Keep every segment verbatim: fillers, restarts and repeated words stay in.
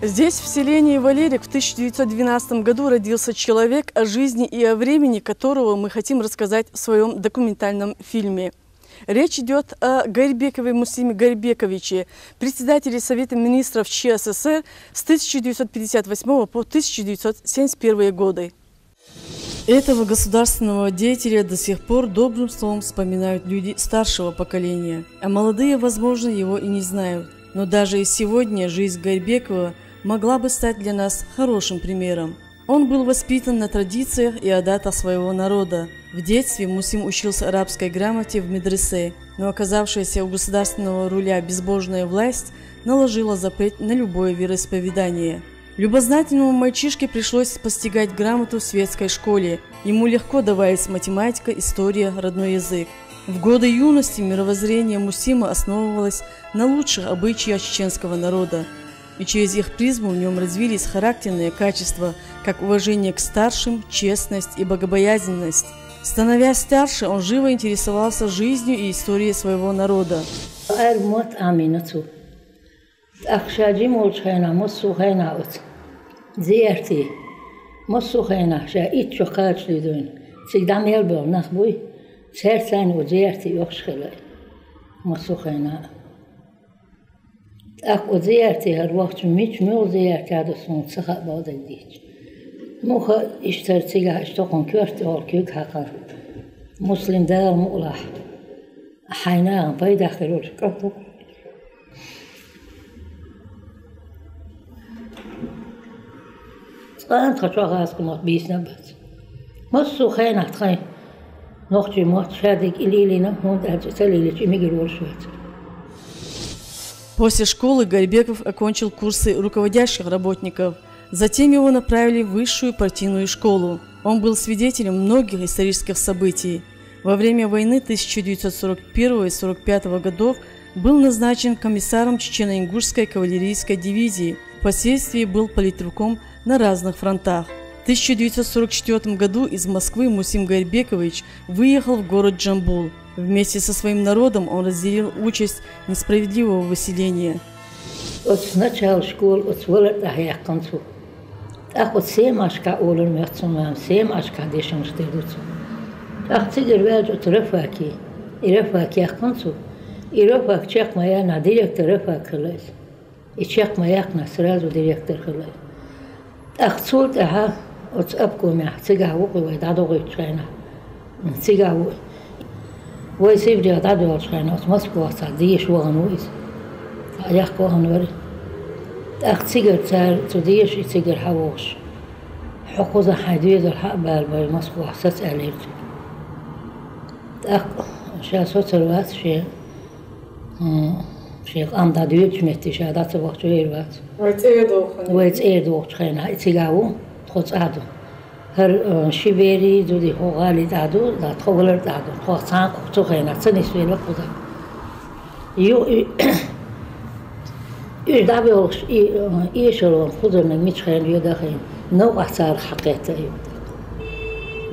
Здесь, в селении Валерик, в тысяча девятьсот двенадцатом году родился человек, о жизни и о времени которого мы хотим рассказать в своём документальном фильме. Речь идёт о Гарибекове Муслиме Гарибековиче, председателе Совета министров Ч С С Р с тысяча девятьсот пятьдесят восьмого по тысяча девятьсот семьдесят первые годы. Этого государственного деятеля до сих пор добрым словом вспоминают люди старшего поколения, а молодые, возможно, его и не знают. Но даже и сегодня жизнь Гарибекова могла бы стать для нас хорошим примером. Он был воспитан на традициях и адатах своего народа. В детстве Муслим учился арабской грамоте в медресе, но оказавшаяся у государственного руля безбожная власть наложила запрет на любое вероисповедание. Любознательному мальчишке пришлось постигать грамоту в светской школе. Ему легко давались математика, история, родной язык. В годы юности мировоззрение Муслима основывалось на лучших обычаях чеченского народа, и через их призму в нём развились характерные качества, как уважение к старшим, честность и богобоязненность. Становясь старше, он живо интересовался жизнью и историей своего народа. Ӏарбий мотт Ӏомаеннай цо. ТӀаккха ша жима волча хана, массо а хана оцу зиярте, массо а хана ша итт шу кхача ледойна, цига дӀа мел бола нах буй, цаьрца цхьана оцу зиярте йохкаш хилар массо а хана. ТӀаккха оцу зиярте хӀара вахча мича муьлха зиярт яр сона ца хаа, бакъдерг дийцача. Муха иштта цигахь иштта кхы коьрта тӀехула куьг хьакха. Муслим, Дала мукъалахь, хьайна нахана пайда хир йолаш кӀант ва. Цкъа а тха чохь хаза мотт бийсанабац. Массо а хенахь тхайн нохчийн мотт шадерг и лелийна, хӀунда аьлча ца лелийча и мегар волуш вацара. После школы Гарибеков окончил курсы руководящих работников. Затем его направили в высшую партийную школу. Он был свидетелем многих исторических событий. Во время войны тысяча девятьсот сорок первого и сорок пятого годов был назначен комиссаром чечено-ингушской кавалерийской дивизии, впоследствии был политруком на разных фронтах. В тысяча девятьсот сорок четвёртом году из Москвы Муслим Гарибекович выехал в город Джамбул. Вместе со своим народом он разделил участь несправедливого выселения. Оцу начала школе, оцу валар тӀехь яьккхина цо. ТӀаккха оцу Семашкахь олура моьтту суна мама, Семашкахь дешнаш дер ду цо. ТӀаккха цигара ваьлча оцу Рафаке, и Рафак яьккхина цо. И Рафак чекх ма яьллинехь, директор Рафак хилла иза. И чекх ма яьккхинехь, сразу директор хилла иза. ТӀаккха цул тӀаьхьа оцу обкомехь цигахь ву-кх вай дӀадохуьйтучу хенахь. Цигахь ву. Вай Сибрех дӀадоьлхучу хенахь оцу Москвахь цхьа деша вахана ву иза. Цхьа яккха вахана вара. ТӀаккха цигара цара, цу деши цигара хьавогӀуш: «Хьо кхузахь хьайн доьзал хьа а бала, вай Москвахь саца», — аьллера цуьнга. ТӀаккха ша соцур вац шен М, шен къам дӀадоьдучу метте ша дӀа ца вахча вер вац. Вай цӀера доху. Вай цӀера дохучу хенахь и цигахь ву, тхо цӀа ду. ХӀара, э, ши берий зуда хӀокху гӀали тӀа ду, да, тхо валар тӀа ду. Тхох цхьана кху цу хенахь ца нисвелла кхузахь. Ю, и, уьш дӀабоьлхуш, и, э, эшелон кхузарниг мича хенахь йода хиъна, новкъахь царах хьакхетта ю.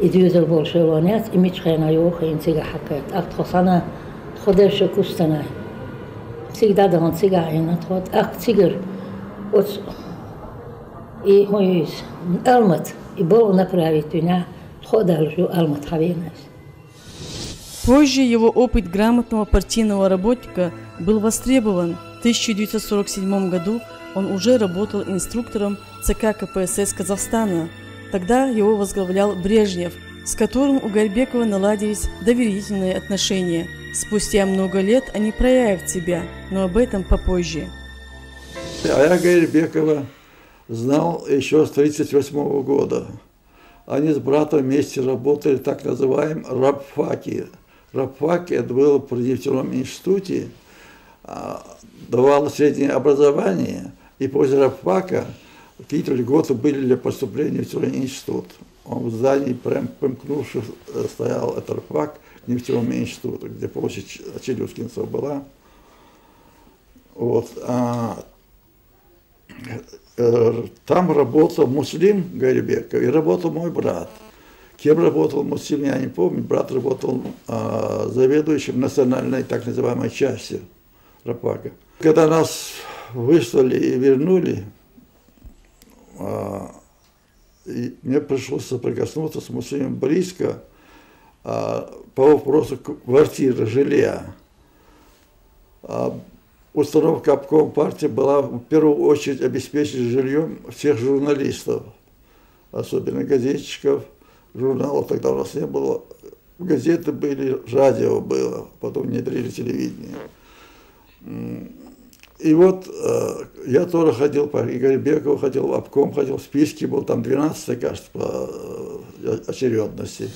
И доьзал болу эшелон яц, и мича хенахь йогӀу хиъна цигахь хьакхетта. ТӀаккха тхо схьана Тхо дерг ша Кустанай. Цига дӀадахана, цигахь Ӏийна тхо, тӀаккха цигара оцу, и хӀун ю иза, Алмат, и балха направить вина, тхо а далуш ю Алмат хьавеана иза. Позже его опыт грамотного партийного работника был востребован. В тысяча девятьсот сорок седьмом году он уже работал инструктором Ц К К П С С Казахстана. Тогда его возглавлял Брежнев, с которым у Гарибекова наладились доверительные отношения. Спустя много лет они проявят себя, но об этом попозже. А я Гарибекова знал ещё с тридцать восьмого года. Они с братом вместе работали в так называемом рабфаке. Рабфак — это был при нефтяном институте, а, давал среднее образование, и после рабфака какие-то льготы были для поступления в нефтяной институт. Он в здании, прям примкнувший, э, стоял этот рабфак к нефтяному институту, где площадь Ч-, челюскинцев была. Вот, а, Э, там работал Муслим Гарибеков и работал мой брат. Кем работал Муслим, я не помню. Брат работал, а, заведующим национальной так называемой части рабфака. Когда нас выслали и вернули, И мне пришлось соприкоснуться с Муслимом близко, а, по вопросу квартиры, жилья. А, установка обкома партии была в первую очередь обеспечить жильём всех журналистов, особенно газетчиков, журналов тогда у нас не было. Газеты были, радио было, потом внедрили телевидение. М, и вот, э, я тоже ходил, по Игорю Бекову ходил, в обком ходил, в списке был, там двенадцатый, кажется, по, э, очередности.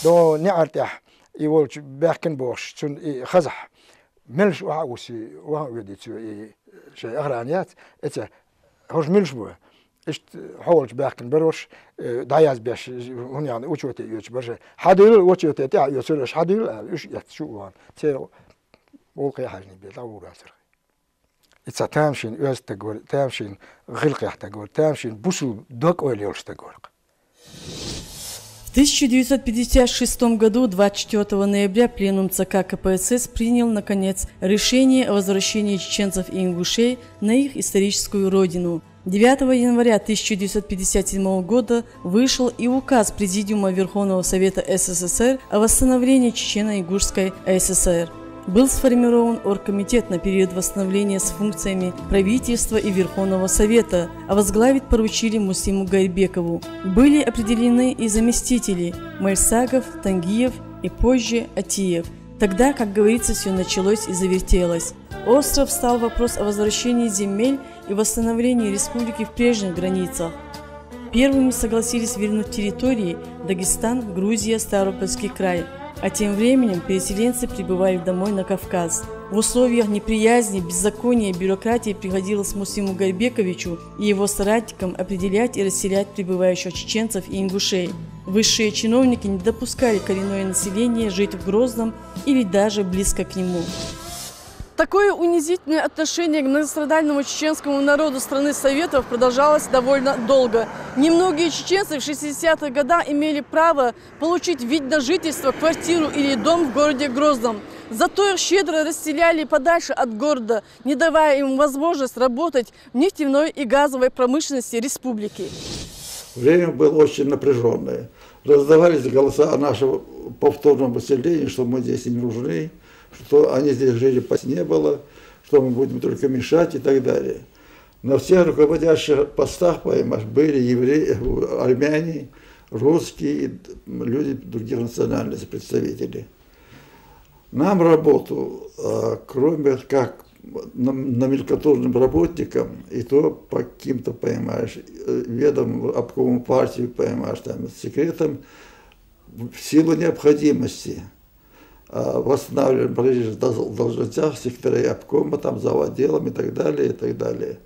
Дукха наӀар тӀехь из волча баьхкина бохаш, цунна из хазахь, мелаш ваха а вуси, ваха а веди цо, из шоай охрана яц, эца, хӀорш мелаш ба. Иштта хьо волча баьхкина бар уж, э, дӀаязбеш, хӀунда аьлча учёте оьцуш бар уж. Хьадуйла учёте тӀехьа оьцур уж, хьадуйла аьле, уж эцна шу а вахана. Церан гӀулакхе хьажнийбе дӀагӀур ацар. Из цхьа тамашийна оьзда стаг вар, тамашийна гӀиллакхех стаг вар, тамашийна бусалба дог ойла йолаш стаг вар. В тысяча девятьсот пятьдесят шестом году, двадцать четвёртого ноября, Пленум ЦК КПСС принял, наконец, решение о возвращении чеченцев и ингушей на их историческую родину. Девятого января тысяча девятьсот пятьдесят седьмого года вышел и указ Президиума Верховного Совета СССР о восстановлении Чечено-Ингушской АССР. Был сформирован оргкомитет на период восстановления с функциями правительства и Верховного Совета, а возглавить поручили Муслиму Гайрбекову. Были определены и заместители: Мальсагов, Тангиев и позже Атиев. Тогда, как говорится, всё началось и завертелось. Остро встал вопрос о возвращении земель и восстановлении республики в прежних границах. Первыми согласились вернуть территории Дагестан, Грузия, Ставропольский край. А тем временем переселенцы прибывали домой на Кавказ. В условиях неприязни, беззакония, бюрократии приходилось Муслиму Гайрбековичу и его соратникам определять и расселять прибывающих чеченцев и ингушей. Высшие чиновники не допускали коренное население жить в Грозном или даже близко к нему. Такое унизительное отношение к многострадальному чеченскому народу страны Советов продолжалось довольно долго. Немногие чеченцы в шестидесятые годы имели право получить вид на жительство, квартиру или дом в городе Грозном. Зато их щедро расселяли подальше от города, не давая им возможность работать в нефтяной и газовой промышленности республики. Время было очень напряжённое. Раздавались голоса о нашем повторном выселении, что мы здесь не нужны, что они здесь жили, пас не было, что мы будем только мешать и так далее. На всех руководящих постах, понимаешь, были евреи, армяне, русские и люди других национальностей, представители. Нам работу, а, кроме как ном-, номенклатурным работникам, и то по каким-то, понимаешь, э, ведомым обкому партии, понимаешь, там, секретам, в силу необходимости, а, восстанавливали прежде дол-, должностях секретарей обкома, там, завотделом и так далее, и так далее.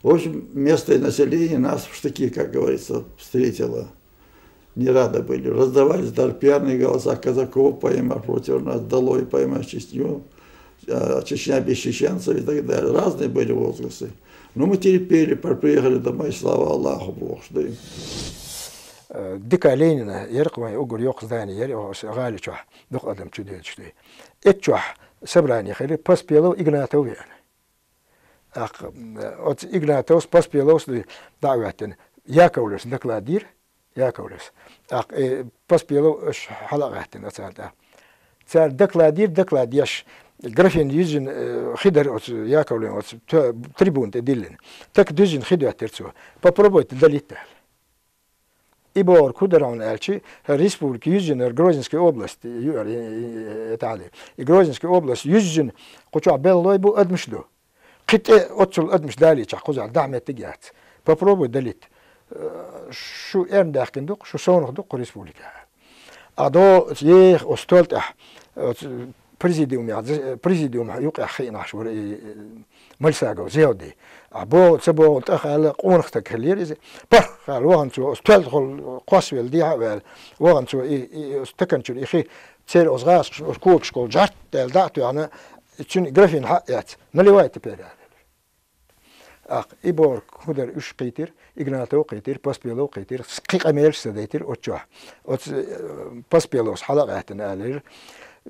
В общем, местное население нас в штыки, как говорится, встретило. Не рады были. Раздавались даже пьяные голоса: «Казаков, понимаешь, против нас, долой, понимаешь, Чечню, а, Чечня без чеченцев» и так далее. Разные были возгласы. Но мы терпели, при-, приехали домой, слава Аллаху, Бог, что и Э, дика Ленина яр-кх вай, уггар йоккха здани яр, о, с-, гӀала чу, дукха адам чу дезаш ду. Эццахь собрани хилар Поспелов, Игнатов веана. ТӀаккха, м, оцу Игнатовс, Поспеловс ду дӀа а ваьттина, Яковлевс доклад дира, Яковлевс. ТӀаккха, э, Поспелов уж хьала а гӀаьттина царна тӀа. Цара доклад дира, доклад деш, графин юьззина, э, хи дара оцу Яковлевн оцу т-, трибуна тӀа диллина. Так дуьззина хи доьттира цо. «Попробуйте долить», аьлла. И бохург хӀун дара хьуна аьлча, хӀара республика юьззинарг Грозненская область ю-, э, э, э, тӀехьа. И Грозненская область юьззина, кху чохь белхалой бу, адамаш ду. Кхин тӀе оццул адамаш далийчахь, кхузахь дахьа меттиг яц. Попробуй долить. Э, шу эрна даьхкина ду-кх, шу совнаха ду-кх республика. А до еха оцу стол тӀехь, оцу президиумехь, з-, президиумехь юкъехь хиънаш вара и, э, Мальсагов Зиявди. А бо-, ца боху тӀаккха аьлла, къонах стаг хиллера иза. Пах аьлла вахана цо, оцу тоьлла тхула кхоссавелла, дехьа а ваьлла, вахана цо и, и, и оцу таканчуьра и хи, церан оцу гӀазкхашка, оцу кокашка гӀолла жӀарт аьлла дӀа а тоьхна, цуьнан графин хьа а эцна: «Наливайте, Петр», аьлла. ТӀаккха и бохург хӀун дара, уьш кхийтира, Игнатов кхийтира, Поспелов кхийтира, кхин къамелаш ца дайтира оцу чохь. Оцу, э, Поспеловс хьала а гӀаьттина алийра: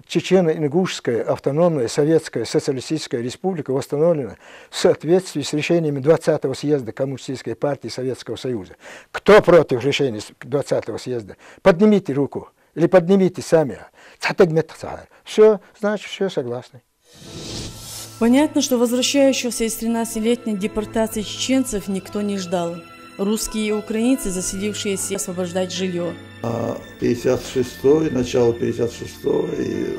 Чечено-Ингушская автономная советская социалистическая республика восстановлена в соответствии с решениями двадцатого съезда Коммунистической партии Советского Союза. Кто против решения с-, двадцатого съезда? Поднимите руку. Или поднимите сами. Цхьа таг меттах ца хьайра. Всё, значит, всё согласны. Понятно, что возвращающихся из тринадцатилетней депортации чеченцев никто не ждал. Русские и украинцы, заселившиеся, освобождать жильё. А пятьдесят шестой, начало пятьдесят шестого и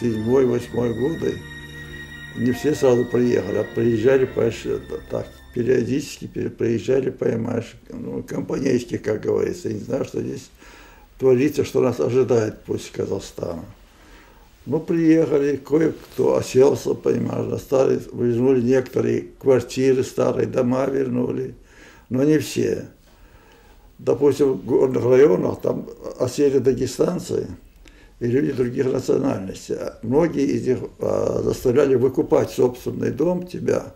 седьмой, восьмой годы не все сразу приехали, а приезжали, понимаешь, это так, периодически пере-, приезжали, понимаешь, ну, компанейских, как говорится. Я не знаю, что здесь творится, что нас ожидает после Казахстана. Ну, приехали, кое-кто оселся, понимаешь, остались, вернули некоторые квартиры, старые дома вернули, но не все. Допустим, в горных районах там осели дагестанцы и люди других национальностей. А многие из них, а, заставляли выкупать собственный дом тебя,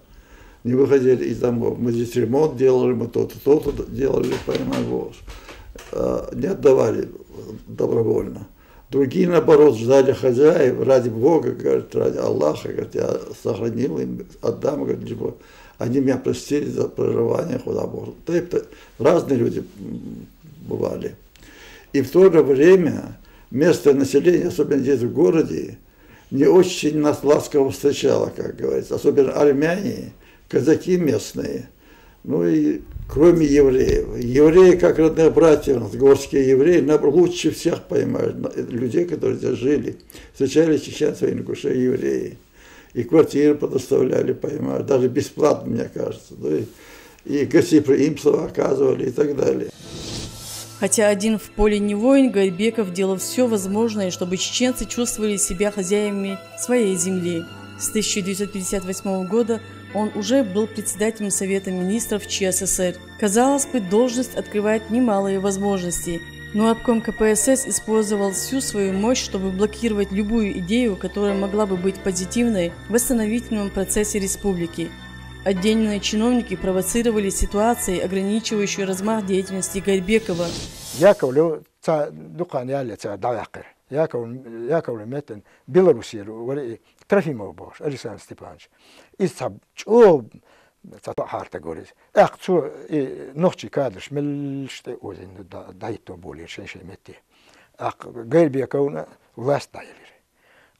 не выходили из домов. Мы здесь ремонт делали, мы то-то, то-то делали, понимаешь, вот. А, не отдавали добровольно. Другие, наоборот, ждали хозяев, ради Бога, говорит, ради Аллаха, говорит, я сохранил им, отдам, говорит, либо они меня простили за проживание, куда Бог. Да и п-, разные люди, м, бывали. И в то же время местное население, особенно здесь, в городе, не очень нас ласково встречало, как говорится, особенно армяне, казаки местные. Ну и кроме евреев. Евреи, как родные братья у нас, горские евреи, нам лучше всех, понимаешь, на-, людей, которые здесь жили. Встречали чеченцев, ингушей, евреи. И квартиры предоставляли, понимаешь, даже бесплатно, мне кажется. Да и, и гостеприимство оказывали и так далее. Хотя один в поле не воин, Гайрбеков делал всё возможное, чтобы чеченцы чувствовали себя хозяевами своей земли. С тысяча девятьсот пятьдесят восьмого года он уже был председателем Совета министров ЧССР. Казалось бы, должность открывает немалые возможности, но обком КПСС использовал всю свою мощь, чтобы блокировать любую идею, которая могла бы быть позитивной в восстановительном процессе республики. Отдельные чиновники провоцировали ситуации, ограничивающие размах деятельности Гайрбекова. Яковлев цхьа дукха хана яллалца дӀаваьккхар. Яков-, Яковлевна меттала Белоруссера вар из Трофимов бохаш, Александр Степанович. Из цхьа чӀоагӀа цхьа тоъахьара таг вар из. ТӀаккха цо из нохчий кадраш меллаша тӀаозийна дӀа-, дӀахӀитто болийра шоай-шоай метте. ТӀаккха Гайрбековна власть дӀаеллира.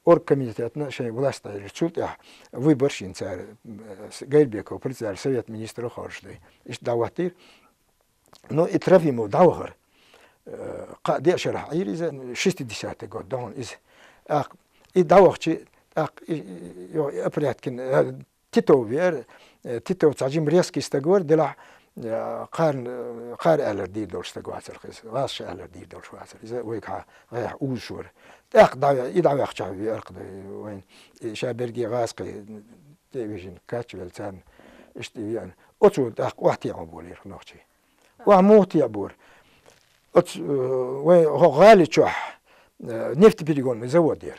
Оргкомитетна шоай власть дӀаеллира. Цул тӀехьагӀа выбораш йина цар, э, с-, Гайрбеков председатель Совет министров хилча дӀа. Иштта дӀахӀоттийра. Ну, и Трофимов дӀавахар, э, кхы а диъ шера Ӏийра из, шестидесятый год да хьона из. ТӀаккха и дӀавахача, тӀаккха и, и, и, и Опряткин, э, Титов веар, э, Титов цхьа жима резкий стаг вар, делахь, э, кхарна, э, кхар аьлар дийр долаш стаг вацар-кх из, гӀазкхаша аьлар дийр долаш вацар. Из вайгахьа гӀайгӀа увзаш вар. ТӀаккха дӀа-, и дӀаваьхача веар-кх вайна. И ша беррига гӀазкхий тӀавижина кач а велла царна, иштта и веана. Оцо тӀаккха охьатеӀа болийра нохчий. Охьа муха теӀабора? Оцу, э, вай хӀокху гӀали чохь, э, нефтеперегонный завод яра.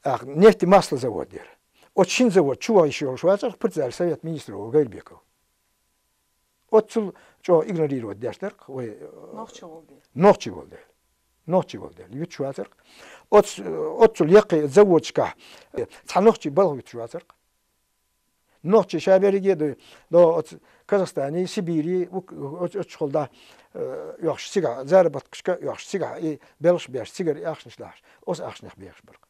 ТӀаккха нефтемаслозавод яра. Оцу шин завода чу ваха йиш йолаш вацар-кх председатель Совет министров Гайрбеков. Оццул чӀоагӀа игнорировать деш дар-кх вай, э, нохчий волу дела. Нохчий волу дела. Нохчий волу дела. Юьтуш вацар-кх. Оц-, оццул яккхий заводашкахь, э, цхьа нохчий балха вуьтуш вацар-кх. Нохчий ша берриге а дуй, но оцу Казахстане, Сибире, ук-, оц-, оццахула дӀа, э, оьхуш цигахь, заработкашка оьхуш цигахь, и белхаш беш, цигара ахчанаш лахьаш, оцу ахчанех бехаш бар-кх.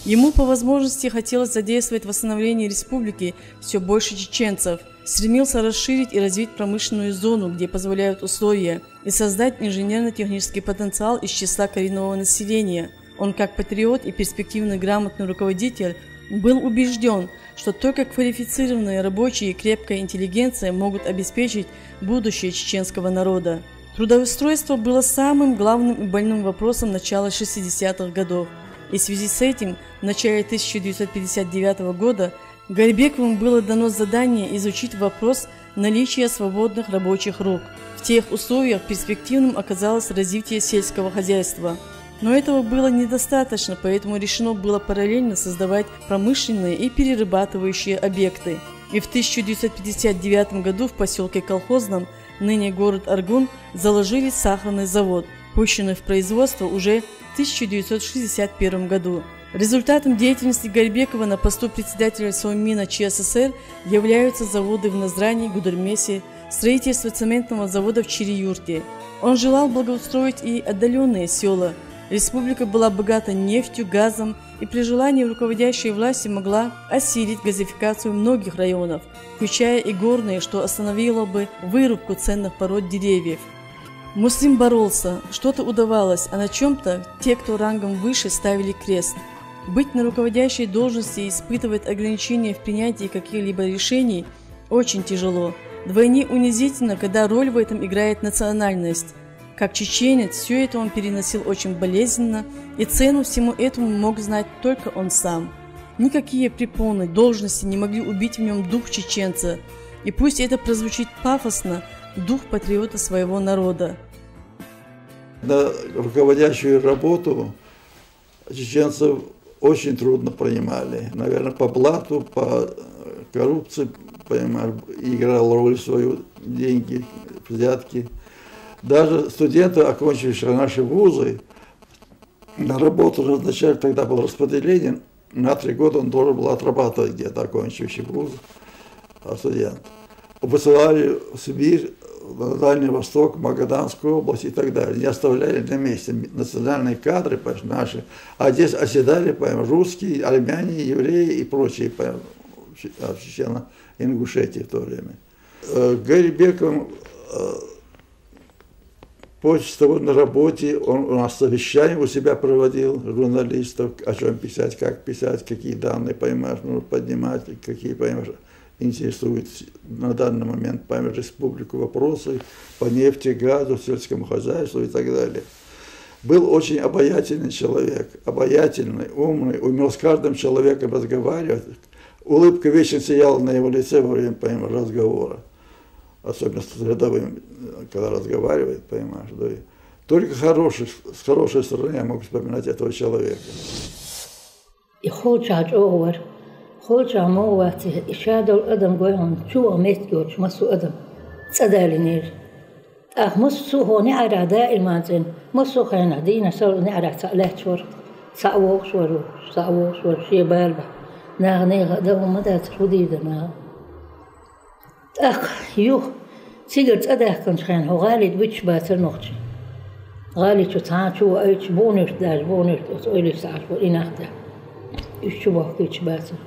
Ему по возможности хотелось задействовать в восстановлении республики всё больше чеченцев. Стремился расширить и развить промышленную зону, где позволяют условия, и создать инженерно-технический потенциал из числа коренного населения. Он, как патриот и перспективный грамотный руководитель, был убеждён, что только квалифицированные рабочие и крепкая интеллигенция могут обеспечить будущее чеченского народа. Трудоустройство было самым главным и больным вопросом начала шестидесятых годов, и в связи с этим в начале тысяча девятьсот пятьдесят девятого года Гайрбековым было дано задание изучить вопрос наличия свободных рабочих рук. В тех условиях перспективным оказалось развитие сельского хозяйства. Но этого было недостаточно, поэтому решено было параллельно создавать промышленные и перерабатывающие объекты. И в тысяча девятьсот пятьдесят девятом году в посёлке Колхозном, ныне город Аргун, заложили сахарный завод. пущенных в производство уже в тысяча девятьсот шестьдесят первом году. Результатом деятельности Гарибекова на посту председателя Совмина ЧССР являются заводы в Назрани, Гудермесе, строительство цементного завода в Чире-Юрте. Он желал благоустроить и отдалённые сёла. Республика была богата нефтью, газом, и при желании руководящая власть могла осилить газификацию многих районов, включая и горные, что остановило бы вырубку ценных пород деревьев. Муслим боролся, что-то удавалось, а на чём-то те, кто рангом выше, ставили крест. Быть на руководящей должности и испытывать ограничения в принятии каких-либо решений очень тяжело. Вдвойне унизительно, когда роль в этом играет национальность. Как чеченец, всё это он переносил очень болезненно, и цену всему этому мог знать только он сам. Никакие препоны, должности не могли убить в нём дух чеченца, и пусть это прозвучит пафосно, дух патриота своего народа. На руководящую работу чеченцев очень трудно принимали. Наверное, по блату, по, э, коррупции, понимаешь, играл роль свою, деньги, взятки. Даже студенты, окончившие наши вузы, на работу назначали, тогда было распределение, на три года он должен был отрабатывать где-то, окончивший вуз, а, студент. Высылали в Сибирь, на Дальний Восток, Магаданскую область и так далее. Не оставляли на месте национальные кадры, понимаешь, наши. А здесь оседали, понимаешь, русские, армяне, евреи и прочие, понимаешь, че-, а, чечено-ингушетии в то время. Э, Гарибеков, э, После того на работе он у нас совещание у себя проводил, журналистов, о чём писать, как писать, какие данные, понимаешь, нужно поднимать, какие, понимаешь, интересуют на данный момент, понимаешь, республику вопросы по нефти, газу, сельскому хозяйству и так далее. Был очень обаятельный человек, обаятельный, умный, умел с каждым человеком разговаривать. Улыбка вечно сияла на его лице во время, понимаешь, разговора. Особенно с рядовым, э, когда разговаривает, понимаешь, да и только хороший, с хорошей стороны я могу вспоминать этого человека. И холчахь чӀоагӀа вар. Холчахь мо вац, и ша дола адам гой хьона, чу ваха меттиг йоацаш массо адам цӀа далийнера. ТӀаккха массо хьона наӀарах даиман цӀена, массо хенахь дийнахьа сел наӀарах цхьаъ лаьтташ вар, цхьаъ вогӀуш вар, цхьаъ вогӀуш вар, шен бала бахьан. Наха неха а дан хӀума дацар, фу дийр дар наха. ТӀаккха юха цигара цӀа даьхкача хенахь хьо гӀалий тӀа буьтуш бацар нохчий. ГӀалий чу цхьа чу ваийташ, букъ нуьрта даьжа, букъ нуьрта оцу ойлаш ца Ӏаш вар и нах да. Уьш чу бохкуьйтуш бацар.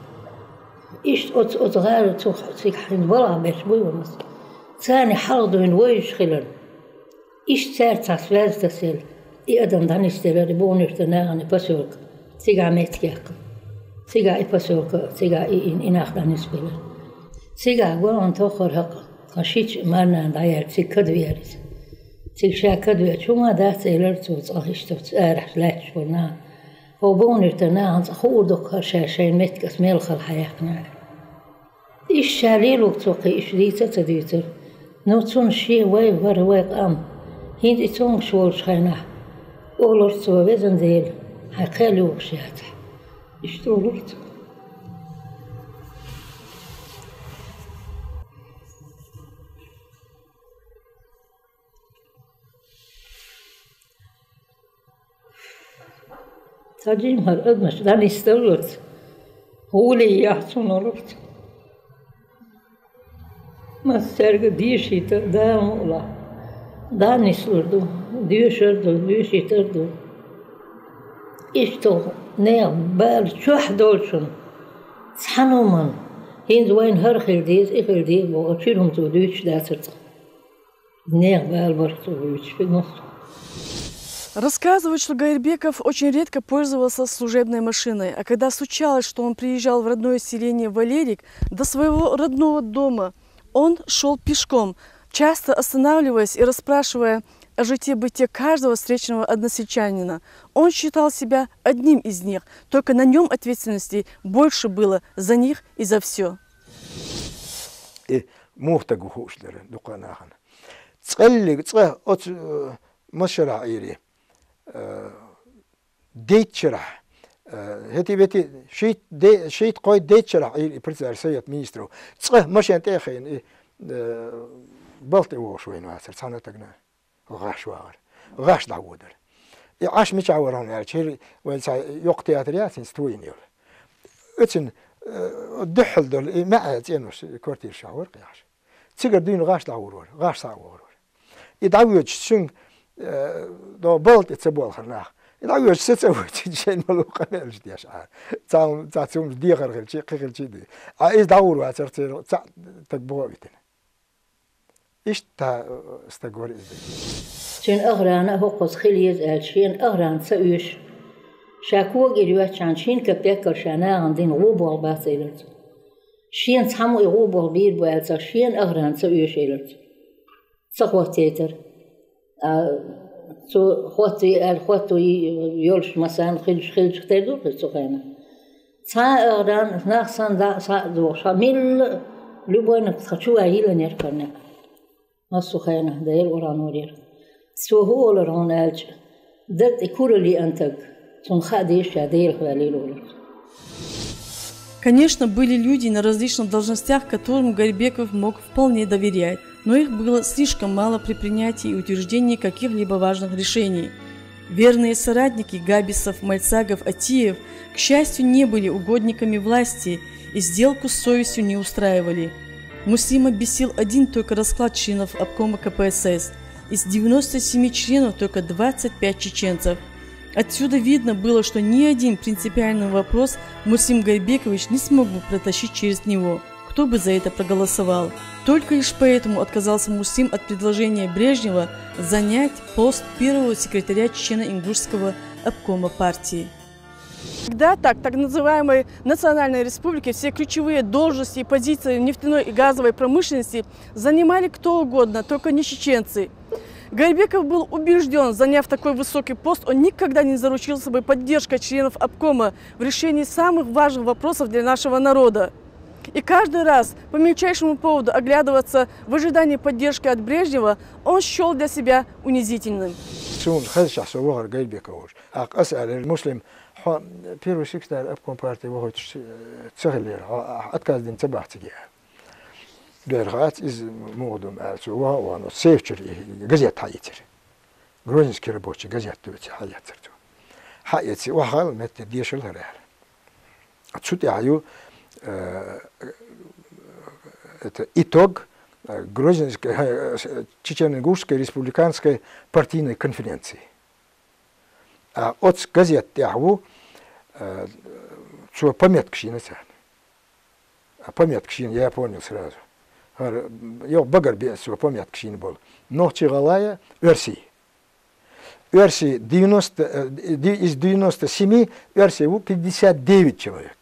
Иштта оцу, оцу гӀара цу цига хьайна балха беш буй ванас. Царна хьалха дуйна вовзаш хилар. Иштта цаьрца цхьа связь тасаелла, и адам дӀанисделар, и букъ нуьрта нахана посёлка. Цигахь меттиг яьккхар. Цигахь и посёлка, цигахь и, и, и нах дӀанисбелар. Цигахь гой хьона тоххара хӀаъ, тхан шича марнана дӀаяьлча, цига кадвер иза. Цига ша кадвеча, хӀума дац, элира цо, цкъа иштта цу арахьа лаьтташ болча нахана. Хьо букъ нуьрта нахана цкъа хуур дукха хӀара ша шайна меттиг ас мел хала хьаяьккхина. Иштта ша лелорг цо кхы иштта дийца а ца дуьйцура. Ну, цунна шен вай вар вай къам. ХӀинца и цомгаш волчу хенахь, олура цо: «Везан Дела, хьайн кхел юхуш яцахь». Иштта олура цо. Цхьа жимхара адамаш дӀанисдаллалц, гӀоле яхь цунна олура цо. Массаьрга дешийта Дала мукъалахь. ДӀанислур ду, доьшур ду, доьшийтар ду. Иштта нехан бала чохь долчунна цхьана хӀуманна, хӀинца вайна хӀара хила деза, и хила деза боху, чуьра хӀума цо дуьйцуш дацара цкъа. Нехан бала барх цо вуьйцуш хир массо. Рассказывают, что Гайрбеков очень редко пользовался служебной машиной, а когда случалось, что он приезжал в родное селение Валерик, до своего родного дома, он шёл пешком, часто останавливаясь и расспрашивая о житье-бытие каждого встречного односельчанина. Он считал себя одним из них, только на нём ответственности больше было за них и за всё. Э, муха таг ву хууш дара дукха нахана. Цкъа эллиг, цкъа оцу, э, масшарахь Ӏийра, э, дейтта шарахь, э, хӀетий-ветий, шийтта де-, шийтта-кхойтта дейтта шарахь Ӏийра и председатель Совета министров. Цкъа машен тӀе а хайна, и, э, балха тӀе вогӀуш вайна вацара цхьана а тагана. ГӀаш вагӀара. гӀаш дӀаводар. И Ӏаш мичахьа вар хьона аьлча, хӀара вай цхьа йоккха театр яц хӀинца тхона йола. Оцун, э, духьал дола, и маӀа цӀенош квартираш хьавар-кх яхаш. Цигара дуйна гӀаш дӀагӀур вар, гӀаш схьа а вогӀур вар. И дӀавоьдуш цунга, э, дӀо балха тӀа ца боалхар нах. И дӀавоьдуш са ца войташ, шоай мел ва къамаьлаш деш Ӏа. Цхьа, цхьа цу хӀаман дехар хилча, кхы хилча а ди. Ӏа из дӀагӀур вацар церан цхьа таг бохавитина. Иштта, э, стаг вар из. Шийна охрана а хӀокхуза хила еза аьлча, шийна охрана ца оьшу. Ша кога ира йоацача хана шийна капекал ша нахана дина гӀо боалабац аьлар цо. Шийна цхьаммо и гӀо боалабийр ба аьлча, шийна охрана ца оьшу аьлар цо. Ца хоттайтар. А, цо хоттаве аьле, хоттаве йолаш массанахьа хилча, хилча тера ду-кх из цу хенахь. Цхьа а охрана, нах санна дӀа а схьа а дохуш, хьа милла а, любой нах тха чу вай йилланера-кх хӀара никъ. Массо а хенахь, Даьла къуръан варера. Цо фу олар хьона аьлча, дагга тӀа курал йиъанна таг, цунна хаа деза ша Даьлах ваьллийла олар. Конечно, были люди на различных должностях, которым Гарбеков мог вполне доверять, но их было слишком мало при принятии и утверждении каких-либо важных решений. Верные соратники Габисов, Мальсагов, Атиев, к счастью, не были угодниками власти и сделку с совестью не устраивали. Муслима бесил один только расклад членов обкома К П С С. Из девяноста семи членов только двадцать пять чеченцев. Отсюда видно было, что ни один принципиальный вопрос Муслим Гарбекович не смог бы протащить через него, кто бы за это проголосовал. Только лишь поэтому отказался Муслим от предложения Брежнева занять пост первого секретаря Чечено-Ингушского обкома партии. Всегда так, так называемой национальной республике все ключевые должности и позиции в нефтяной и газовой промышленности занимали кто угодно, только не чеченцы. Гарбеков был убеждён, заняв такой высокий пост, он никогда не заручился бы поддержкой членов обкома в решении самых важных вопросов для нашего народа. И каждый раз по мельчайшему поводу оглядываться в ожидании поддержки от Брежнева, он счёл для себя унизительным. Сона хезача, со вахар Гарбеков волча. ТӀаккха аз аьлар: «Муслим, хьо первый секретарь обком партии вахийташ ца хилар, хьо отказ дина ца бахьа цига?» «Дера хац из, муха ду-м», — аьлар цо. Ваха а вахана, оцу сейфа чура и газета хьаийцар. «Грозненский рабочий» газета ду цига, хьаэцар цо. Хьаэца, охьахала меттера дешал хӀара, аьлар. Цу тӀехьа ю, э, это итог, э, Грозненской, э, Чечено-Ингушской республиканской партийной конференции. А оцу газета тӀехьа ву, э, цо пометкаш йина царна. А пометкаш йина, я понял сразу. ХӀара, йоах, багара биа цо пометкаш йина бола. Нохчий, гӀалгӀай, оьрсий. Оьрсий девяносто, э, ди-, из девяносто семи оьрсий ву пятьдесят девять человек.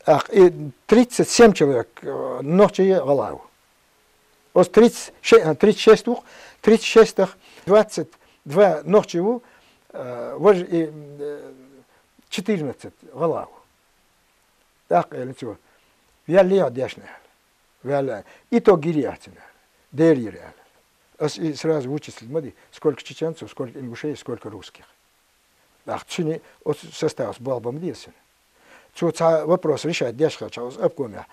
ТӀаккха и тридцать семь человек, э, нохчий, гӀалгӀай ву. Оцу тридцать шесть, э, тридцать шесть ву-кх, тридцать шестах двадцать два нохчий ву, э, вож и, э, четырнадцать гӀалгӀай ву. ТӀаккха аьлар цо: «Ваьлла я хьо дешна?» — аьлар. «Ваьлла». «Итог йир яц хьона?» — аьлар. «Дера йир», — аьлар. Аз и сразу вычислить ма дий, сколько чеченцев, сколько ингушей, сколько русских. ТӀаккха цуьнан оцу составаца болх бе ма деза хьона. Цо цхьа вопрос решать деш хилча оцу обкомехь,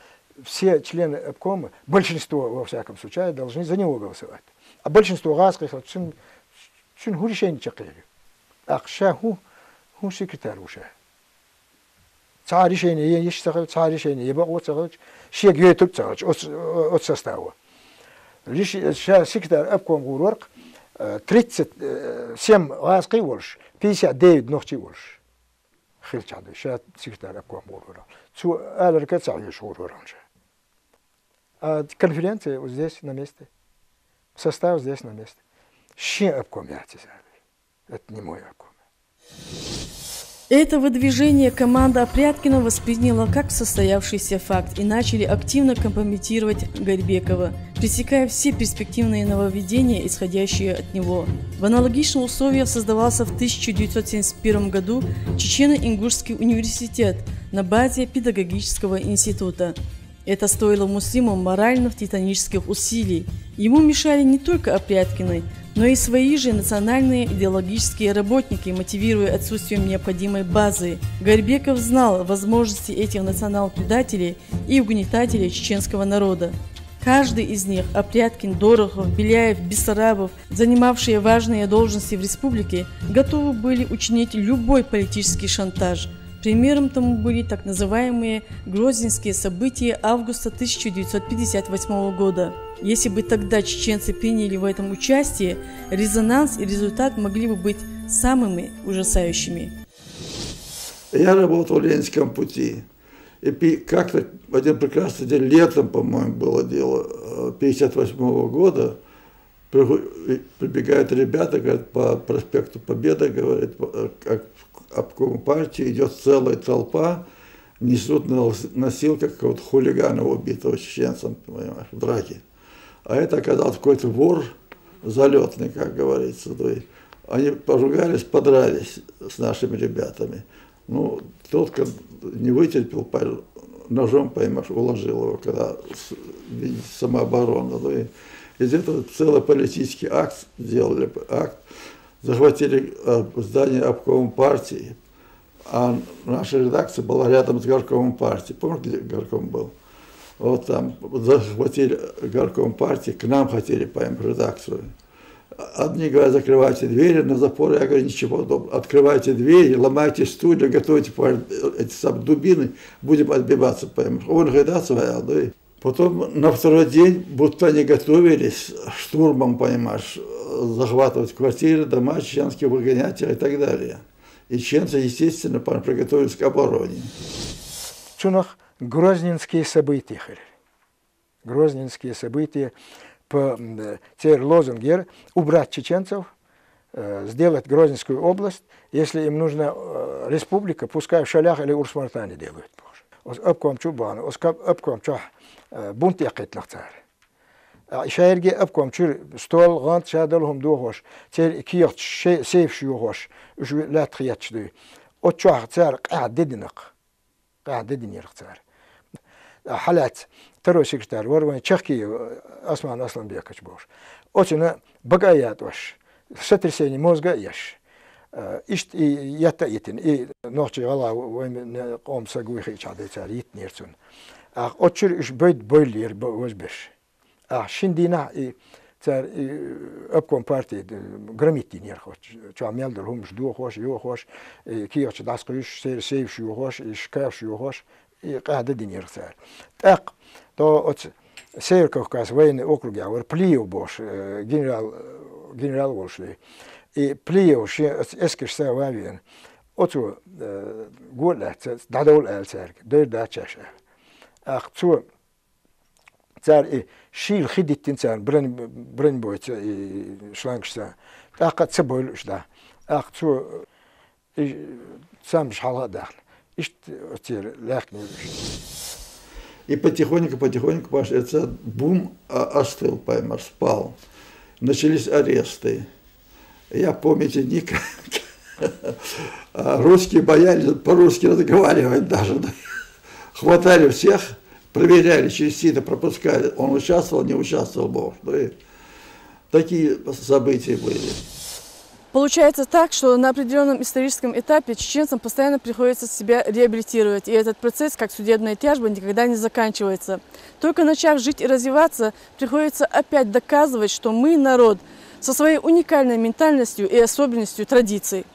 все члены обкома, большинство, во всяком случае, должны за него голосовать. А большинство гӀазкхий хилча, цуьнан, цуьнан хӀун решени чакхъяр ю? ТӀаккха ша хӀун, хӀун секретарь ву ша? Цхьа решени е йиш ца хилча, цхьа решени е бакъо ца хилча, шега йойтург ца хилча, оцу, оцу состава. Лиш-, ша секретарь обкома гӀур вар-кх, э, тридцать семь гӀазкхий волуш, пятьдесят девять нохчий волуш. Хилча хьадуй, ша секретарь обкома гӀур вар. Цо аларга ца хьоьжуш гӀур вар хьуна ша. А конференция вот здесь, на месте. Состав здесь, на месте. Шен обком яц иза, аьлар. Это не мой обком. Это выдвижение команда Опряткина восприняла как состоявшийся факт и начали активно компрометировать Гарбекова, пресекая все перспективные нововведения, исходящие от него. В аналогичных условиях создавался в тысяча девятьсот семьдесят первом году Чечено-Ингушский университет на базе педагогического института. Это стоило Муслиму моральных титанических усилий. Ему мешали не только Опряткины, но и свои же национальные идеологические работники, мотивируя отсутствием необходимой базы. Гарбеков знал возможности этих национал-предателей и угнетателей чеченского народа. Каждый из них, Опрядкин, Дорохов, Беляев, Бессарабов, занимавшие важные должности в республике, готовы были учинить любой политический шантаж. Примером тому были так называемые Грозненские события августа тысяча девятьсот пятьдесят восьмого года. Если бы тогда чеченцы приняли в этом участие, резонанс и результат могли бы быть самыми ужасающими. Я работал в Ленинском пути. И пи- как-то в один прекрасный день, летом, по-моему, было дело, э, пятьдесят восьмого года, приху- и прибегают ребята, говорят, по проспекту Победы, говорит, э, как обком партии идет целая толпа, несут на нос- носилках какого-то хулигана, убитого чеченцем, понимаешь, в драке. А это оказался какой-то вор залетный, как говорится. То есть они поругались, подрались с нашими ребятами. Ну, тот как не вытерпел, по- ножом, поймешь, уложил его, когда с- видите, самооборона. Ну, и из этого целый политический акт сделали, акт. Захватили э, здание обкома партии, а наша редакция была рядом с горкомом партии. Помните, где горком был? Вот там захватили горком партии, к нам хотели, поймешь, в редакцию. Одни говорят, закрывайте двери на запор. Я говорю, ничего, доб- открывайте двери, ломайте стулья, готовьте по- эти самые дубины, будем отбиваться, поймешь. Он говорит, да, своя, да. И потом на второй день, будто они готовились штурмом, понимаешь, захватывать квартиры, дома чеченских, выгонять их и так далее. И чеченцы, естественно, поймешь, приготовились к обороне. Цунах Грозненские события хилар. Грозненские события по м, цер лозунг яр убрать чеченцев, э, сделать Грозненскую область, если им нужна э, республика, пускай в Шалях или Урус-Мартане делают, бохаш. Оз обком чу бана, оз каб- обком чу э, бунт якхитлах цар. А шаерге обком чур стол, гӀанд, шадал хӀум дохош, цер кехаташ, ше- сейфаш йохош, уж лаьтта хеташ дуй. От чохь цар къаьхьа дединах. Къаьхьа дединерах цар. Хьалаьца второй секретарь вар вайн Чахкиев Осман Асланбекович бохаш. Оцина бага а ятӀош, сотрясение мозга а еш. Иштта и етта а йитина, и нохчий гӀала вайн къоман саг вуй хиъча хьадай цар йитнера цунна. Ах, оццура уж бойд бойллера вожбеш. Ах, шин дийнахь и цар и обком партии громить динера хӀоч. Чохь мел дара хӀумаш дохош, йохош, и кехаташ дӀасакхуьйсуш, сер сейфаш йохош, и шкафаш йохош, и къаьхьа дединера цар. ТӀаккха то оцу Северо-Кавказ военный округехь вара Плиев бохаш, э, генерал, генерал волуш вей. И Плиев шен оцу эскарша ван вена. Оцо э, го а лаьцна, дӀадовла аьлла цаьрга, дайр дац шаьш аьлла. Ах, цо цара и шийла хи диттина царна, бран- браньбойца и шлангашца. ТӀаккха а ца бойла уьш дӀа. Ах, цо и цамаш хьалха а дахна. Иштта церан лаьхкинера уьш. И потихоньку, потихоньку, понимаешь, этот бум а- остыл, поймешь, спал. Начались аресты. Я, помните, никак. А русские боялись по-русски разговаривать даже. Да. Хватали всех, проверяли, через сито пропускали. Он участвовал, не участвовал, бог. Ну и такие события были. Получается так, что на определенном историческом этапе чеченцам постоянно приходится себя реабилитировать, и этот процесс, как судебная тяжба, никогда не заканчивается. Только начав жить и развиваться, приходится опять доказывать, что мы народ со своей уникальной ментальностью и особенностью традиций.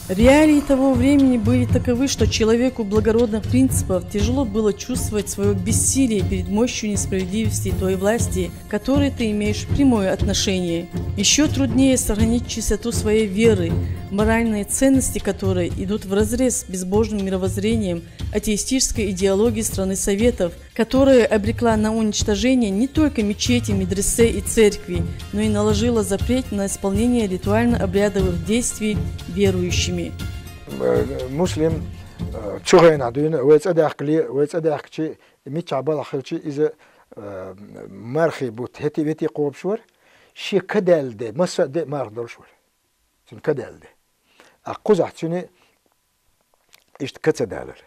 Реалии того времени были таковы, что человеку благородных принципов тяжело было чувствовать свое бессилие перед мощью несправедливости той власти, к которой ты имеешь прямое отношение. Еще труднее сохранить чистоту своей веры, моральные ценности которой идут вразрез с безбожным мировоззрением атеистической идеологии страны Советов, которая обрекла на уничтожение не только мечети, медресе и церкви, но и наложила запрет на исполнение ритуально-обрядовых действий верующими. Э, Муслим, э, цу хенахь дуьйна, вай цӀа даьхкале, вай цӀа даьхкача, миччахьа балхахь хилча, иза э, мархий бутт хӀетте-ветте кхобуш вара, шен ка даьлла де, массо а де марха долуш вара. Цуьнан ка даьлла де. А кхузахь цуьнан иштта ка ца далар.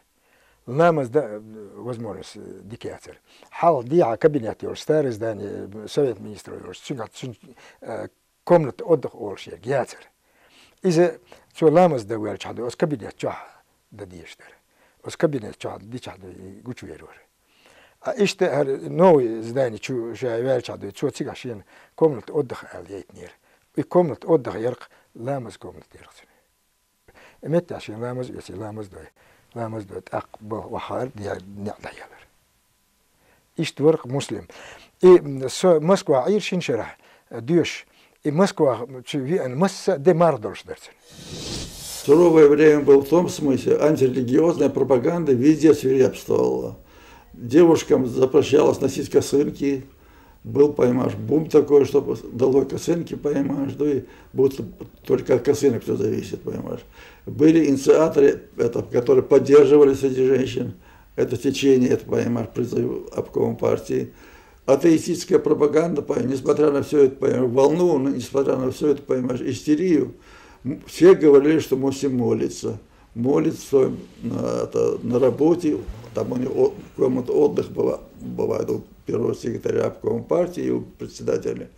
Ламаз дан возможность дика яцара. Хьалха дехьа кабинет йолуш, старое здание, совет министров йолуш, цуьнан, цуьнан э, комната отдыха олуш ерг яцара. Иза цо ламаз дан ваьлча хьаду, оцу кабинет чохь дан дезаш дара. Оцу кабинет чохь дичахь ду и гучувер вара. А иштта хӀара новый здани чу ша ваьлча дуй, цо цигахь шена комната отдыха аьлла яйтинера. И комната отдыха яр-кх, ламаза комната яр-кх цун. И меттехь шена ламаз оьций, ламаз дой, ламаз дой, тӀаккха балха охьахаар, де-, неӀ дӀаелар. Иштта вар-кх Муслим. И, м, со Москва Ӏийра шин шарахь, э, доьшуш. И Москва чу веана масса а де марха долуш дара цунна. Суровое время было в том смысле, антирелигиозная пропаганда везде свирепствовала. Девушкам запрещалось носить косынки. Был, понимаешь, бум такой, что долой косынки, понимаешь, да и будто только от косынок всё зависит, понимаешь. Были инициаторы, это, которые поддерживали среди женщин это течение, это, понимаешь, призыв обкома партии. Атеистическая пропаганда, понимаешь, несмотря на всю эту, понимаешь, волну, ну, несмотря на всю эту, понимаешь, истерию, м, все говорили, что Муслим молится. Молится в своём, на, это, на работе, там у него о-, комната отдыха была, бывает, у первого секретаря обкома партии и у председателя.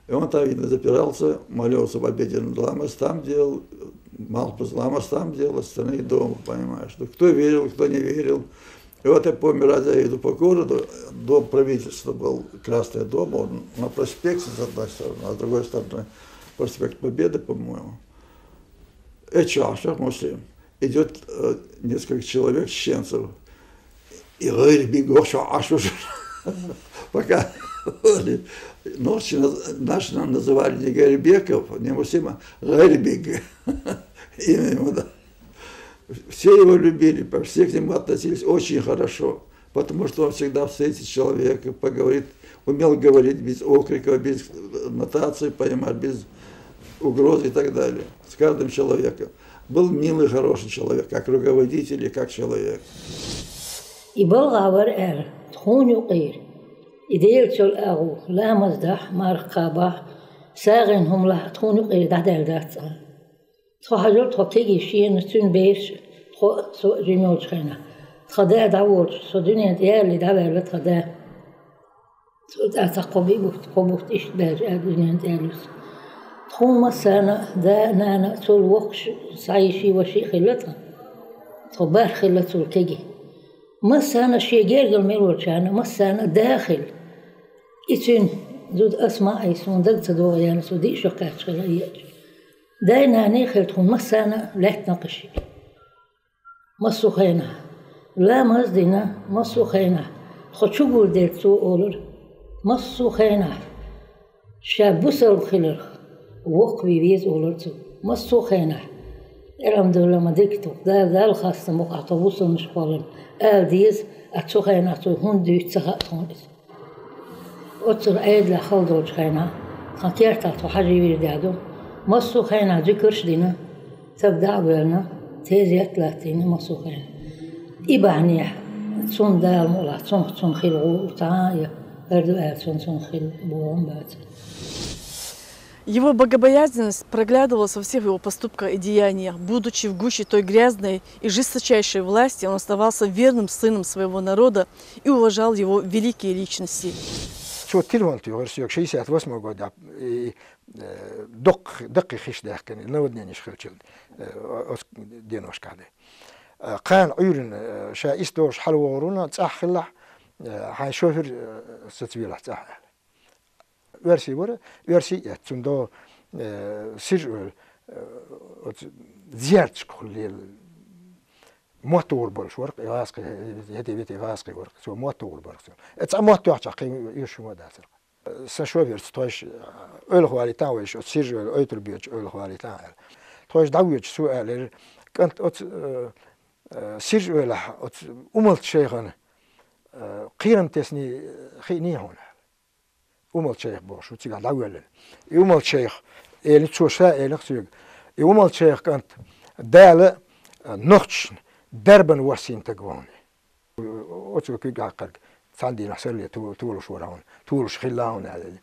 И он там, видно, запирался, молился в обеденный, ламаз там делал, малхбуз, ламаз там делал, остальные дома, понимаешь. Ну, кто верил, кто не верил. И вот я помню, раз я иду по городу, дом правительства был, Красный дом, он на проспекте с одной стороны, а с другой стороны проспект Победы, по-моему. Э, чу Ӏаш Муслим. Идёт, э, несколько человек чеченцев. И гӀайр биг вахча Ӏаш уж. Пока нохчи наз-, наши нам называли не Гайрбеков, не Муслим, а Гайрбек. Имя ему, да. Все его любили, все к нему относились очень хорошо, потому что он всегда встретит человека, поговорит, умел говорить без окрика, без нотации, понимаешь, без угроз и так далее. С каждым человеком. Был милый, хороший человек, как руководитель и как человек. И балха вар аьлла, тхуна юкъера. И Делан цул агӀо, ламаз дахь, марха кхабахь, сагӀина хӀума лахь, тхуна юкъера дӀадаьлла дац аьлла. Тхо хьажал тхо кегий шена, цуьнан бераш, тхо а, со а жима йолчу хенахь. Тхан да дӀаволчу, со дуьнен тӀе ялале дӀаваьлла тхан да. Цо цкъа цхьа кхо бутт, кхо бутт иштта баьлча, а дуьнен тӀе ялалуш. Тхуна массарна а да а, нана а, цул воккхаш а, схьа йиший, ваший а хилла тхан. Тхо барх хилла цул кегий. Массарна а шен гергара мел волчарна, массарна а да а хилла. И цуьнан зуда Асмаъ, суна дага ца догӀу, яьнна, со диъ шо кхаьчча хилла еача. Дай-наной хилла тхуна массарна а лаьтта накхаш. Массо а хенахь ламаз а дина, массо а хенахь тхо чугулделла цо олура. Массо а хенахь ша бусалба хиларх воккхаве веза олура цо. Массо а хенахь, АлхьамдулиллахӀ, ма дика ду, Дала, Далла хастам бу-кх ахь тхо бусалбанаш кхолларна, ала деза, а цу хенахь цо хӀунда дуьйцу ца хаьа тхуна иза. Оццул Ӏедалехь хала долчу хенахь, тхан кертахь тхо хьажий вирдаь ду. Массо а хенахь зуькарш а дина, стаг дӀа а воьллина, тезет а латтийна массо а хенахь. И бахьанехь, цунна Дала мукъалахь, цунах цунна хила гӀо а цхьа а я, хӀара ду аьлла, цунна цунах хила бохам бац. Его богобоязненность проглядывалась во всех его поступках и деяниях. Будучи в гуще той грязной и жесточайшей власти, он оставался верным сыном своего народа и уважал его великие личности. Цо телефон туьйхира соьга шестьдесят восьмого года, и, э, доккх-, даккхий хиш даьхкина, наводненеш хилча, э, оцу деношкахь ду. Э, кхана Ӏуьйранна, э, ша исс долуш хьалавогӀур ву, цӀахь хилалахь, э, хьайн шофер, э, саца велахь цӀахь аьлла. Оьрси вара, оьрси а эцна, цуьнан догӀу, э, Сиржа-Эвла, э, оцу зиярташка хӀума лела. Мотт вогӀур болуш вара-кх и гӀазкхи, хӀетте-вете гӀазкхи вара-кх, цо мотт вогӀур бара-кх цунна. Э, цкъа мотт тоьхчахь, кхин йиш хӀума а дацара-кх. Сан шоферца тхойша Эвлахь валийтахьа вайша, оцу Сиржа-Эвла ойтар боьдучу Эвлахь валийтахьа аьлла. Тхойша дӀавоьдуш цо аьллера, кӀант, оцу, э, э, Сиржа-Эвлахь оцу Умалт-шайхана, э, кхерам тесний хиъний хьуна аьлла. Умалт-шайх бохуш ву цигахь дӀавоьллина. И Умалт-шайх, элира цо ша, элира соьга. И Умалт-шайх, кӀант, Дала, а, нохчашна дарбан воссийна стаг ву хьуна. Оцо куьг Ӏаккхарг цхьана дийнахь сарле то-, толуш вара хьуна, толуш хилла хьуна аьлла.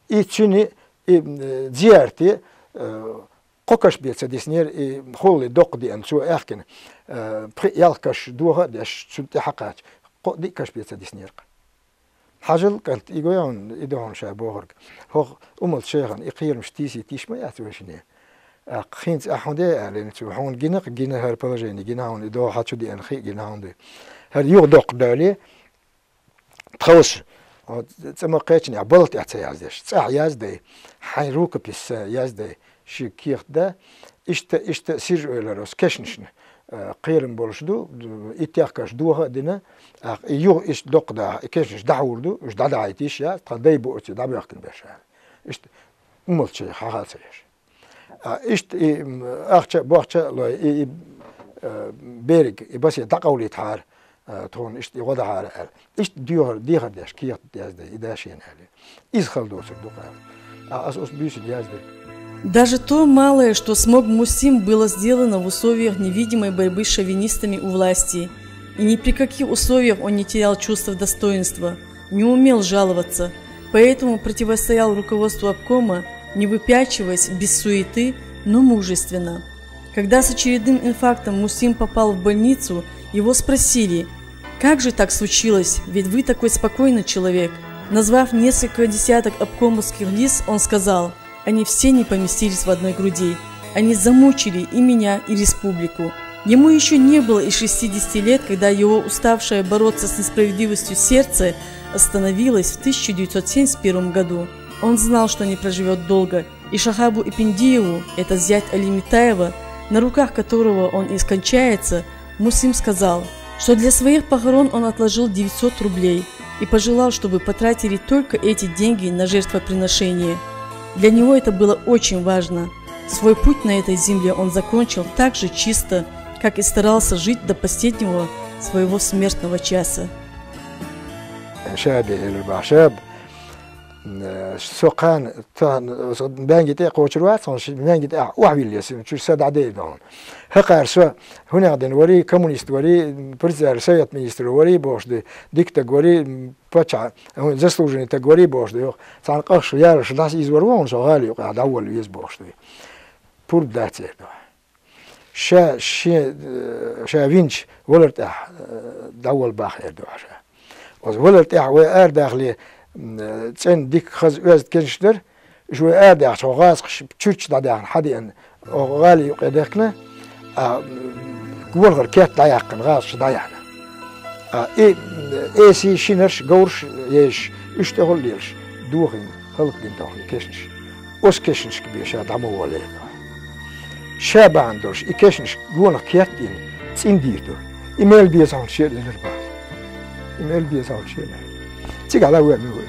И цуьнан, и, м, зиярте, э, кхо каш бен ца диснера, и хулле доккха деана цо аьхкина, э, пхи-ялх каш доха а деш, цунна тӀе хьакхача, кхо-диъ каш бен ца диснера-кх. Хьажал, кӀант, и гой хьуна, и ду хьуна ша бохург. ХӀокху Умалт-шайхана и кхерамаш тийсийта йиш ма яц вайшинна. ТӀаккха хӀинца ахь хӀун де аьлла цо, хьуна гина-кх, гина хӀара положени, гина хьуна и догӀа хьан чу деана хи а гина хьуна дуй. ХӀара юха доккха доьлий, Тховсаш, цӀи ма кхаьчча, балха тӀа ца яздеш, цӀагӀа язде, хьай рукопись язде, ший кехат да. Иштта, иштта Сиржа-Эвлара оцу кешнашна, э, кхерам болаш ду, и техкаш доха а дина, а, и юха иштта доккха даха, и кешнаш дӀахьур ду, уж дӀадахьийта йиш яц, тха дай бу оцу дӀабоьхкина бераш аьле. Иштта умалче хьахьа ца еш. А, иштта и, м, ахча, бохча а лой, и, и, э, берриг, и басе дӀакъовлийтахьара, э, тхона иштта и гӀо дахьара аьле. Иштта дехар, дехар деш, кехат язде, и да шена аьле. Иза хала доцург ду-кх аьле. А, аз оцу буьйсанна язде. Даже то малое, что смог Мусим, было сделано в условиях невидимой борьбы с шовинистами у власти. И ни при каких условиях он не терял чувства достоинства, не умел жаловаться, поэтому противостоял руководству обкома, не выпячиваясь, без суеты, но мужественно. Когда с очередным инфарктом Мусим попал в больницу, его спросили: «Как же так случилось? Ведь вы такой спокойный человек». Назвав несколько десяток обкомовских лиц, он сказал: «Они все не поместились в одной груди. Они замучили и меня, и республику». Ему ещё не было и шестидесяти лет, когда его уставшее бороться с несправедливостью сердце остановилось в тысяча девятьсот семьдесят первом году. Он знал, что не проживёт долго, и Шахабу Эпендиеву, это зять Али Митаева, на руках которого он и скончается, Мусим сказал, что для своих похорон он отложил девятьсот рублей и пожелал, чтобы потратили только эти деньги на жертвоприношение. Для него это было очень важно. Свой путь на этой земле он закончил так же чисто, как и старался жить до последнего своего смертного часа. Шаби, Эльбашаб, э, со кхана, тахан, со маьнги тӀа кхочур вац хьона, ши маьнги тӀа охьавилла еза, чура са дӀадайра хьона. ХӀокхара со хӀунех дина варий, коммунист варий, председатель Совет министров варий бохуш ду, дика стаг варий, паччахь, хӀун, заслуженный стаг варий бохуш ду, йоах. Цхьана къахьега яларш дӀасаийзавар ву хьона со гӀала юкъахь дӀаволла веза бохуш ду. Пурба дац эр ду. Ша шен, э, ша винчу валар тӀехь, э, дӀаволла баха эр ду хьуна ша. Оцу валар тӀехь вай арадахале, м, э, цӀена дика хаза оьзда кешнаш дара, уьш вай арадаьхча, хьо гӀазкхаш чурча дӀадаьхна, хьадеана, оха гӀала юкъе дехкина, а, м, гонахара керта дӀаяьккхина, гӀазкхаша дӀаяьхьна. А, и, м, эсий, шинарш, говраш езаш, уьш тӀехула лелаш, дохийна, хӀаллакдина тохна кешнаш. Оцу кешнашка бен ша дӀа ма воллийла. Ша бахьана долуш и кешнаш гонах керта дина цӀена дийр ду. И мел беза хьуна шена элира бах. И мел беза хьуна шена. Цигахь дӀавоьлла ву